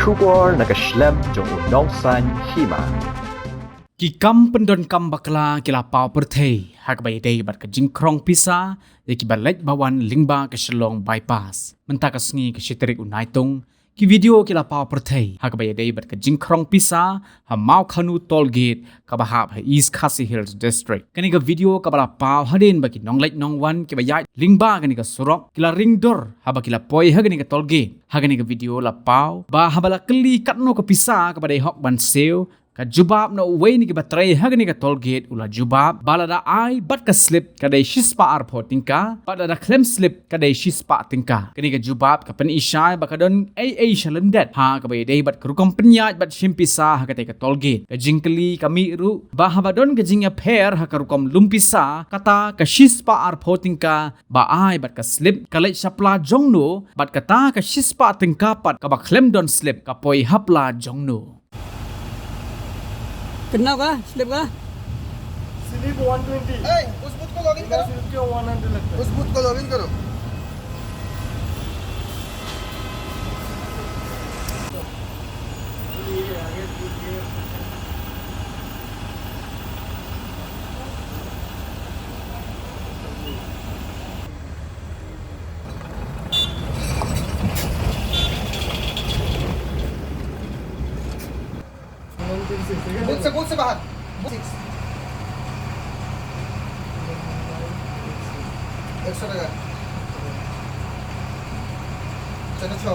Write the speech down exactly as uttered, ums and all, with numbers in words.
Khubor na ka shlem jong u nongsaiñ hima. Ki kam pyndonkam bakla ki la paw pyrthei ha kaba ïadei bad ka jingkhrong pisa ïa kiba leit ba wan lyngba ka Shillong Bypass. Mynta ka sngi ka shi tarik u Naitung, ki video ki la paw pyrthei ha kaba ïadei bad ka jingkhrong pisa ha Mawkhanu Toll Gate kaba hap ha East Khasi Hills District. Kane ka video kaba la paw hadien ba ki nongleit nongwan kiba ïaid lyngba kane ka surok ki la ring dur haba ki la poi ha kane ka toll gate. Ha kane ka video la paw ba haba la kylli katno ka pisa kaba dei hok ban siew, ka jubab na uwei na kiba trei ha kane ka toll gate u la jubab ba lada ai bad ka slip ka dei shispah arphew tyngka, bad lada khlem slip ka dei shispah tyngka. Kane ka jubab ka pyni shai ba ka don ei ei sha lyndet ha kaba ïadei bad ka rukom pynïaid bad shim pisa ha katei ka toll gate. Ka jingkylli ka mih ruh ba haba don ka jingïapher ha ka rukom lum pisa, kata ka shispah arphew tyngka ba ai bad ka slip ka leit sha pla jongno, bad kata ka shispah tyngka pat kaba khlem don slip ka poi ha pla jongno. कितना का स्लिप का? Slip one twenty. ए, उस बूथ को log in करो। सिर्फ के one hundred लगता है। उस बूथ को लॉग इन करो। বুথ সে, বুথ সে বাহার। Booth six. একশো টাকা। চারটা ছ।